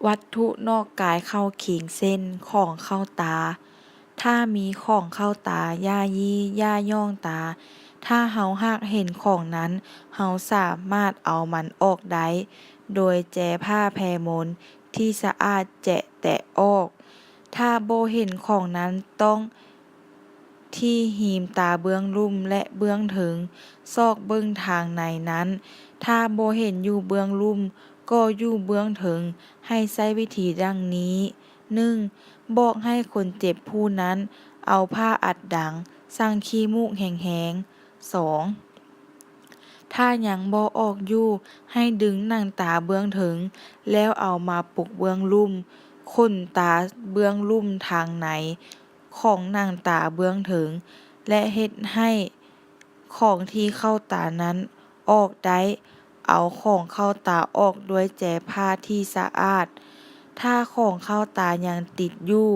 ວັດຖຸນອກກາຍເຂົ້າຄີງເຊັ່ນ ຂອງເຂົ້າຕາ. ຖ້າມີຂອງເຂົ້າຕາ, ຢ່າຢີ້, ຢ່າຍ້ອງຕາ. ຖ້າເຮົາຫາກເຫັນຂອງນັ້ນ, ເຮົາສາມາດເອົາມັນອອກໄດ້ ໂດຍແຈຜ້າແພມົນທີ່ສະອາດແຈະແຕະອອກ. ຖ້າບໍ່ເຫັນຂອງນັ້ນ, ຕ້ອງ ທີ່ຮີມຕາເບື້ອງລຸ່ມ ແລະ ເບື້ອງເທິງ, ຊອກເບິ່ງທາງໃນນັ້ນ. ຖ້າບໍ່ເຫັນຢູ່ເບື້ອງລຸ່ມ, ກໍຢູ່ເບື້ອງເທິງ. ໃຫ້ໃຊ້ວິທີດັ່ງນີ້: ໜຶ່ງ, ບອກໃຫ້ຄົນເຈັບຜູ້ນັ້ນເອົາຜ້າອັດດັງ, ສັງຂີ້ມູກແຮງໆ. ສອງ, ຖ້າຍັງບໍ່ອອກຢູ່, ໃຫ້ດຶງໜັງຕາເບື້ອງເທິງ ແລ້ວເອົາມາປົກເບື້ອງລຸ່ມ. ຂົນຕາເບື້ອງລຸ່ມທາງໃນ ຂອງໜັງຕາເບື້ອງເທິງ ແລະ ເຮັດໃຫ້ຂອງທີ່ເຂົ້າຕານັ້ນອອກໄດ້. ເອົາຂອງເຂົ້າຕາອອກດ້ວຍແຈຜ້າທີ່ສະອາດ. ຖ້າຂອງເຂົ້າຕາຍັງຕິດຢູ່,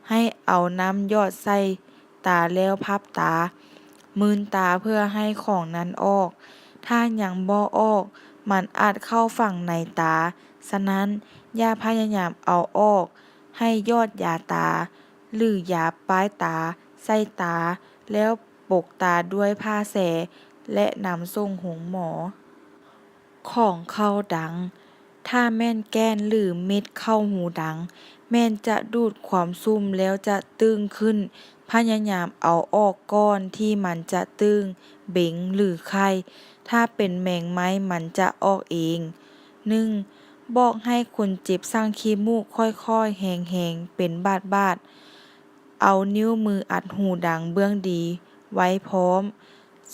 ໃຫ້ເອົານ້ຳຢອດໃສ່ຕາແລ້ວພັບຕາ, ມືນຕາເພື່ອໃຫ້ຂອງນັ້ນອອກ. ຖ້າຍັງບໍ່ອອກ, ມັນອາດເຂົ້າຝັງໃນຕາ. ສະນັ້ນ, ຢ່າພະຍາຍາມເອົາອອກ. ໃຫ້ຢອດຢາຕາ ຫຼື ຢາປ້າຍຕາໃສ່ຕາ ແລ້ວປົກຕາດ້ວຍຜ້າແຊ ແລະ ນຳສົ່ງໂຮງໝໍ. ຂອງເຂົ້າດັງ. ຖ້າແມ່ນແກ່ນ ຫຼື ເມັດເຂົ້າຫູດັງ, ແມ່ນຈະດູດຄວາມຊຸ່ມແລ້ວຈະຕຶ້ງຂຶ້ນ. ພະຍາຍາມເອົາອອກກ່ອນທີ່ມັນຈະຕຶ້ງ, ເບັງ ຫຼື ໄຂ້. ຖ້າເປັນແມງໄມ້, ມັນຈະອອກເອງ. ໜຶ່ງ, ບອກໃຫ້ຄົນເຈັບສັງຂີ້ມູກຄ່ອຍໆ ແຮງໆ ເປັນບາດໆ. ເອົານິ້ວມືອັດຫູດັງເບື້ອງດີໄວ້ພ້ອມ.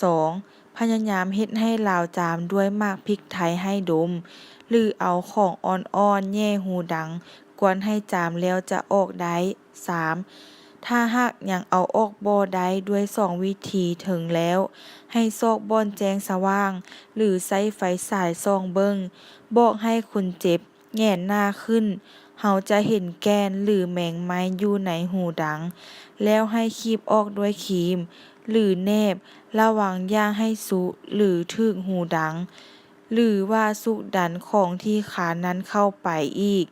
ສອງ, ພະຍາຍາມເຮັດໃຫ້ລາວຈາມດ້ວຍໝາກພິກໄທໃຫ້ດົມ ຫຼື ເອົາຂອງອ່ອນໆແຫຍ່ຫູດັງ ກວນໃຫ້ຈາມແລ້ວຈະອອກໄດ້. ສາມ, ຖ້າຫາກຍັງເອົາອອກບໍ່ໄດ້ດ້ວຍສອງວິທີເທິງແລ້ວ, ໃຫ້ຊອກບ່ອນແຈ້ງສະຫວ່າງ ຫຼື ໃຊ້ໄຟສາຍສ່ອງເບິ່ງ. ບອກໃຫ້ຄົນເຈັບ ແຫງນໜ້າຂຶ້ນ, ເຮົາຈະເຫັນແກ່ນ ຫຼື ແມງໄມ້ຢູ່ໃນຫູດັງ, ແລ້ວໃຫ້ຄີບອອກດ້ວຍຄີມ ຫຼື ແໜບ, ລະວັງຢ່າໃຫ້ຊຸ ຫຼື ຖືກຫູດັງ ຫຼື ວ່າຊຸກດັນຂອງທີ່ຄານັ້ນເຂົ້າໄປອີກ.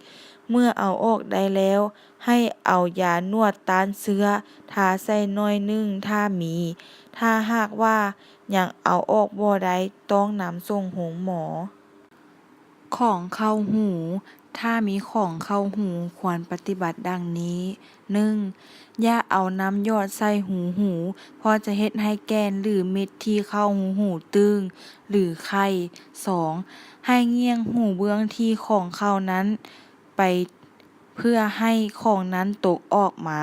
ເມື່ອເອົາອອກໄດ້ແລ້ວ, ໃຫ້ເອົາຢານວດຕ້ານເຊື້ອທາໃສ່ໜ້ອຍໜຶ່ງຖ້າມີ. ຖ້າຫາກວ່າຍັງເອົາອອກບໍ່ໄດ້, ຕ້ອງນຳສົ່ງໂຮງໝໍ. ຂອງເຂົ້າຫູ. ຖ້າມີຂອງເຂົ້າຫູ, ຄວນປະຕິບັດດັ່ງນີ້: ໜຶ່ງ, ຢ່າເອົານ້ຳຢອດໃສ່ຮູຫູ, ເພາະຈະເຮັດໃຫ້ແກ່ນ ຫຼື ເມັດທີ່ເຂົ້າຮູຫູຕຶ້ງ ຫຼື ໄຂ້. ສອງ, ໃຫ້ງ່ຽງຫູເບື້ອງທີ່ຂອງເຂົ້ານັ້ນໄປ ເພື່ອໃຫ້ຂອງນັ້ນຕົກອອກມາ.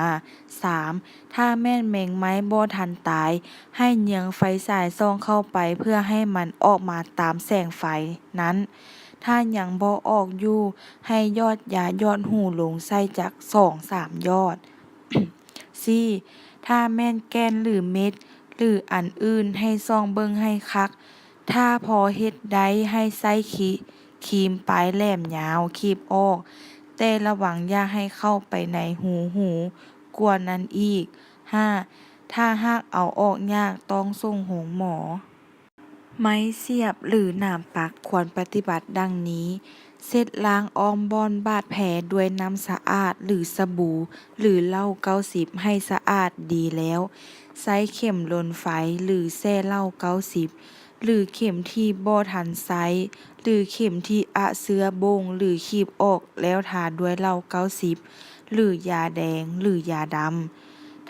ສາມ, ຖ້າແມ່ນແມງໄມ້ບໍ່ທັນຕາຍ, ໃຫ້ເຍືອງໄຟສາຍສ່ອງເຂົ້າໄປເພື່ອໃຫ້ມັນອອກມາຕາມແສງໄຟນັ້ນ. ຖ້າຍັງບໍ່ອອກຢູ່, ໃຫ້ຢອດຢາຢອດຫູລົງໃສ່ຈັກສອງສາມຢອດ. ສີ່, ຖ້າແມ່ນແກ່ນ ຫຼື ເມັດ ຫຼື ອັນອື່ນ, ໃຫ້ສ່ອງເບິ່ງໃຫ້ຄັກ. ຖ້າພໍເຮັດໄດ້, ໃຫ້ໃຊ້ຄີ ຄີມປາຍແຫຼມຍາວ ຄີບອອກ, ແຕ່ລະວັງຢ່າໃຫ້ເຂົ້າໄປໃນຮູຫູກວ່ານັ້ນອີກ. ຫ້າ, ຖ້າຫາກເອົາອອກຍາກ, ຕ້ອງສົ່ງໂຮງໝໍ. ໄມ້ສຽບ ຫຼື ໜາມປັກ ຄວນປະຕິບັດດັ່ງນີ້: ເຊັດລ້າງອ້ອມບ່ອນບາດແຜດ້ວຍນ້ຳສະອາດ ຫຼື ສະບູ ຫຼື ເຫຼົ້າເກົ້າສິບ ໃຫ້ສະອາດດີແລ້ວ, ໃຊ້ເຂັມລົນໄຟ ຫຼື ແຊ່ເຫຼົ້າເກົ້າສິບ ຫຼື ເຂັມທີ່ບໍ່ທັນໃຊ້ ຫຼື ເຂັມທີ່ອະເຊື້ອບົ່ງ ຫຼື ຄີບອອກແລ້ວທາດ້ວຍເຫຼົ້າເກົ້າສິບ ຫຼື ຢາແດງ ຫຼື ຢາດຳ.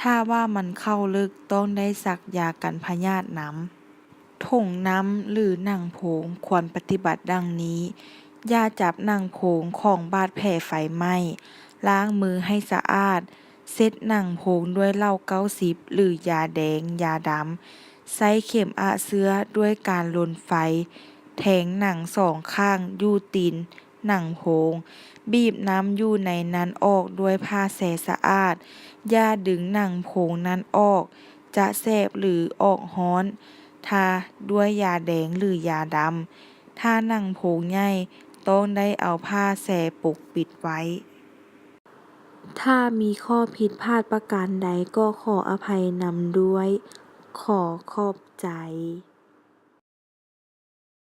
ຖ້າວ່າມັນເຂົ້າເລິກ, ຕ້ອງໄດ້ສັກຢາກັນພະຍາດນຳ. ຖົງນ້ຳ ຫຼື ໜັງໂພງ ຄວນປະຕິບັດດັ່ງນີ້: ຢ່າຈັບໜັງໂພງຂອງບາດແຜໄຟໄໝ້, ລ້າງມືໃຫ້ສະອາດ, ເຊັດໜັງໂພງດ້ວຍເຫຼົ້າເກົ້າສິບ ຫຼື ຢາແດງ, ຢາດຳ. ໃຊ້ເຂັມອະເຊື້ອດ້ວຍການລົນໄຟ ແທງໜັງສອງຂ້າງຢູ່ຕີນໜັງໂພງ, ບີບນ້ຳຢູ່ໃນນັ້ນອອກດ້ວຍຜ້າແຊສະອາດ. ຢ່າດຶງໜັງໂພງນັ້ນອອກ, ຈະແສບ ຫຼື ອອກຮ້ອນ. ທາດ້ວຍຢາແດງ ຫຼື ຢາດຳ. ຖ້າໜັງໂພງໃຫຍ່, ຕ້ອງໄດ້ເອົາຜ້າແຊປົກປິດໄວ້. ຖ້າມີຂໍ້ຜິດພາດປະການໃດ ກໍຂໍອະໄພນຳດ້ວຍ. ຂໍຂອບໃຈ.